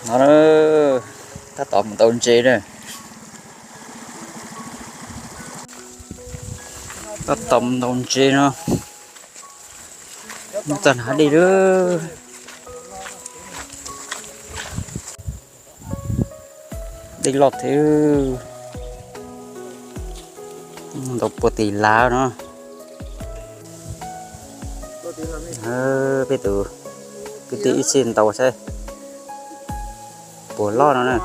No, tab tom mus ntaus ntses na. Tab tom mus ntaus ntses no. Txog hnav dej lawm. Dej loj thiab. Ntaus puag tim lav no. Peb tus kwv tij ib txhij ntaus saib puas loj no na.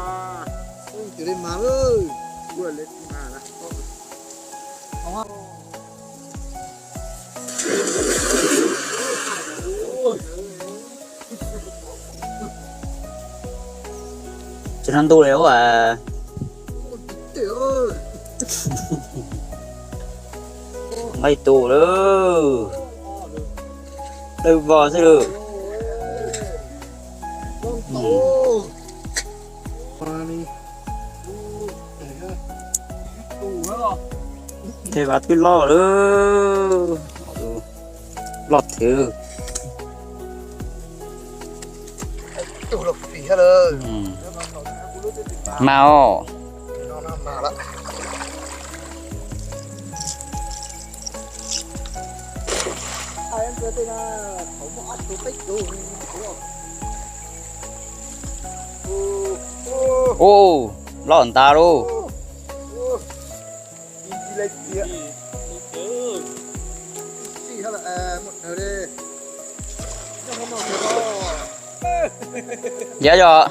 Tsis no ntuj li ua. Nqaij tus lawm. Dawb vog xwb lawm. Tej vas twb loj lawm. Loj thiab. Mas os. Ua, loj ntag lauj. Yog yog.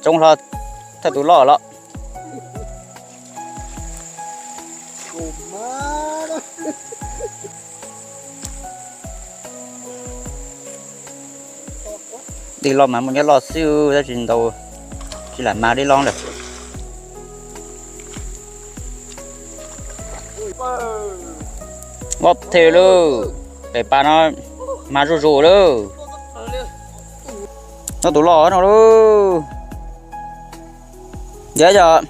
Tsoob hlo, thawj tus loj los. Dej loj mas muaj nyob loj xwb tab sis ntaus tsis lam mas dej loj lawm. Loj thiab lauj, pem pas no mas zuj zus lauj. Nyob tus loj no lauj. Yog yog.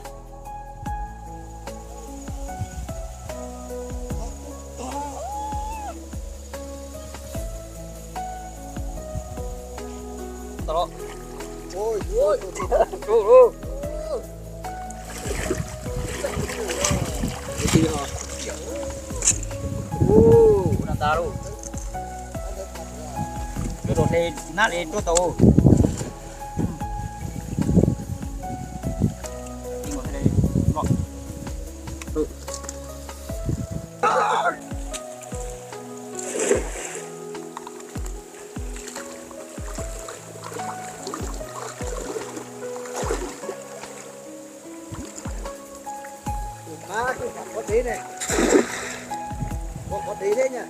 Qhov dev ne, qhov dev thiab nya.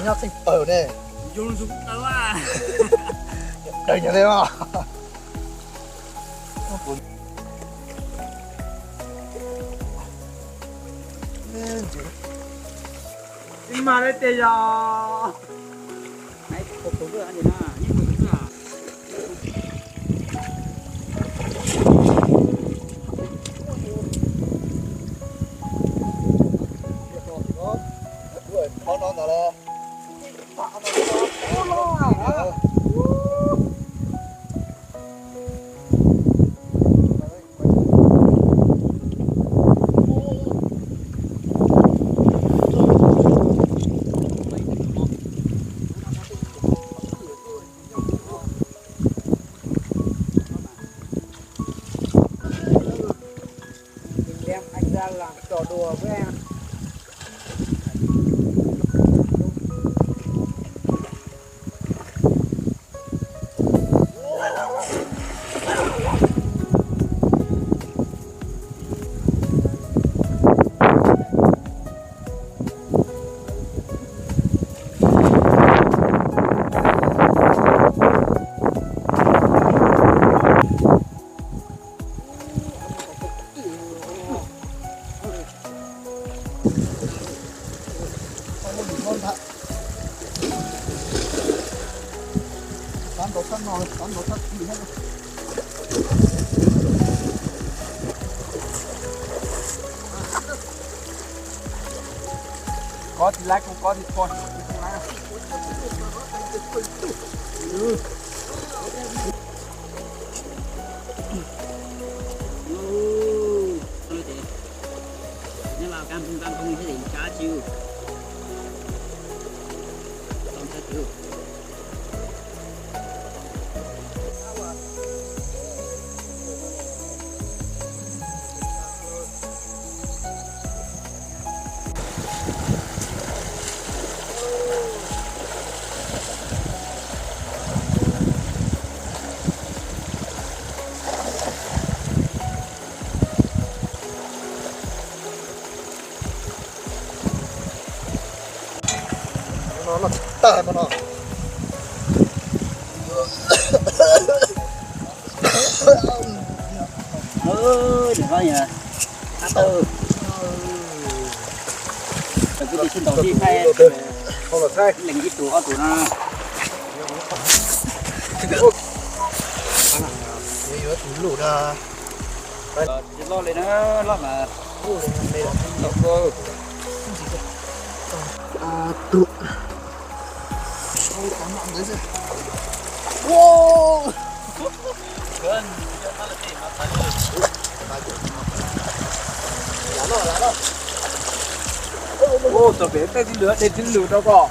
Nyob txheej pawg ne. Daws nyuag li os. Ib mas li tias yog. Tau sab no, sab no sab ti hab. Kov tsis laib kuv kov tsis tau. Nyob Lao Kab Nphooj Kab Nphooj thiab Deem Tsab Tsiv. No, no, tag hais mas no. Nim no yog qab tawg. Kwv tij sib ntaus sib thaij, lees ib tug ob tug no. Yuav tus luj da. Tsis loj li na, loj mas. Tau kawg. Tus. Ua, txog pem tej txiv lwm, tej txiv lwm rau koj.